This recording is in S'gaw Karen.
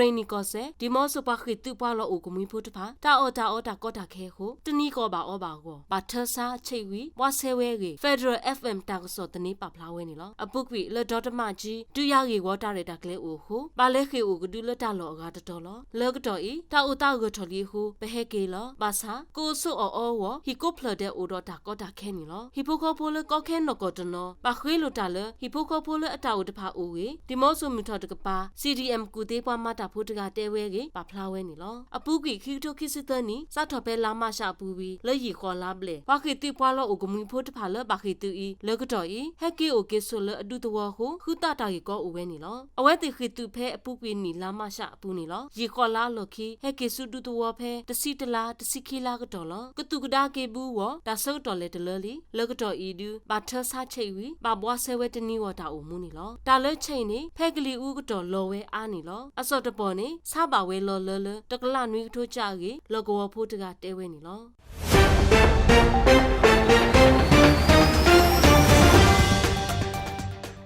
ကရ့ၣ်နံၣ်ကီၢ်စဲၣ် ဒံၣ်မီၣ်စိပှၤဃ့ၢ်သုးပှၤလီၢ်အိၣ်ကမှံဖိတဖၣ် တၢ်အီၣ်တၢ်အီတၢ်ကီတၢ်ခဲအဃိ တနံၤကီၢ်ဘၣ်အီဘၣ်အဂီၢ် ဘၣ်ထၢဆါဆဲးဝံၤ ဘှါဆဲးဝဲအဂ့ၢ် Federal F M တၢ်ကစီၣ်သန့ပာ်ဖျါဝဲန့ၣ်လီၤ. အပူၤကွံာ် လၢဒီတမၣ်ကၠံ ဒုးယၤဂ့ၢ်ဝီတၢ်ရဲၣ်တၢ်ကျဲၤအိၣ်အဃိ ဘၣ်လဲၤဃ့ၢ်အိၣ်ကဒုလၢတၢ်လီၢ်အဂၤတတီၤလီၤ. လၢကတီၢ်အံၤ တၢ်အိၣ်သးဂၢၢ်ထီၣ်လံအဃိ ပဟဲက့ၤလီၤ. ဘၣ်ဆၣ် ကအိၣ်ဆိးအီၣ်အီအဂီၢ် ဟံၣ်ကိးဖျၢၣ်ဒဲးအိၣ်ဒီးတၢ်ကီတၢ်ခဲန့ၣ်လီၤ. ဟံၣ်ဖိဃီဖိလၢကီခဲနီၢ်ကီၢ်တနီၤ ဘၣ်ဃ့လိာ်တၢ်လၢ ဟံၣ်ဖိဃီဖိလၢအတၢ်အိၣ်တဖၣ်အိၣ်ဂ့ၢ် ဒံၣ်မီၣ်စိမုၢ်ထီၣ်တကပၤ C D M ကူၣ်သ့ပှၤမၤတၢ်ဖိတဂၤတဲဝဲအဂ့ၢ် ပာ်ဖျါဝဲန့ၣ်လီၤ. အပူၤကွံာ် ခံကထိခံဆံသၢနံၣ် စးထီၣ်ဖဲလါမးရှးအပူၤဝံၤ လၢယံာ်ဃိးလါဘျဲၣ် ပှၤဃ့ၢ်သုးပှၤလီၢ်အိၣ်ကမှံဖိတဖၣ်လၢဘၣ်ဃ့ၢ်သုးအံၤ လၢကတီၢ်အံၤ ဟဲက့ၤအိၣ်က့ၤဆိးလၢအဒူသဝီအဃိ ဃုသးတၢ်ဂ့ၢ်ကီအိၣ်ဝဲန့ၣ်လီၤ. အဝဲသ့ၣ်ဃ့ၢ်သုးဖဲအပူၤကွံာ်နံၣ်လါမးရှးအပူၤန့ၣ်လီၤ. ယံာ်ဃိးလါအလီၢ်ခံ ဟဲက့ၤဆူဒူသဝီဖဲ တဆံတလါ တဆံခံလါကတီၢ်လီၤ. ကသူၣ်ကဒါက့ၤဘုဂီၢ် တၢ်ဆၢကတီၢ်လဲၤတလၢလံ. လၢကတီၢ်အံၤဒု ဘၣ်ထၢဆါဆဲးဝံၤ ဘၣ်ဘှါဆဲးဝဲတနံၤဂီၢ်တၢ်အိၣ်မူန့ၣ်လီၤ. တၢ်လၢဆဲးအံၤန့ၣ် ဖဲကလံၤအူကတီၢ်လီၤဝဲအါန့ၣ်လီၤ. အစီၣ်တပီၢ်န့ၣ် ဆါဘၣ်ဝဲလီၤလၢလၢ တကလးနွံကထိကၠၣ်အဂ့ၢ် လီၢ်ကဝီၤဖိတဂၤတဲဝဲန့ၣ်လီၤ.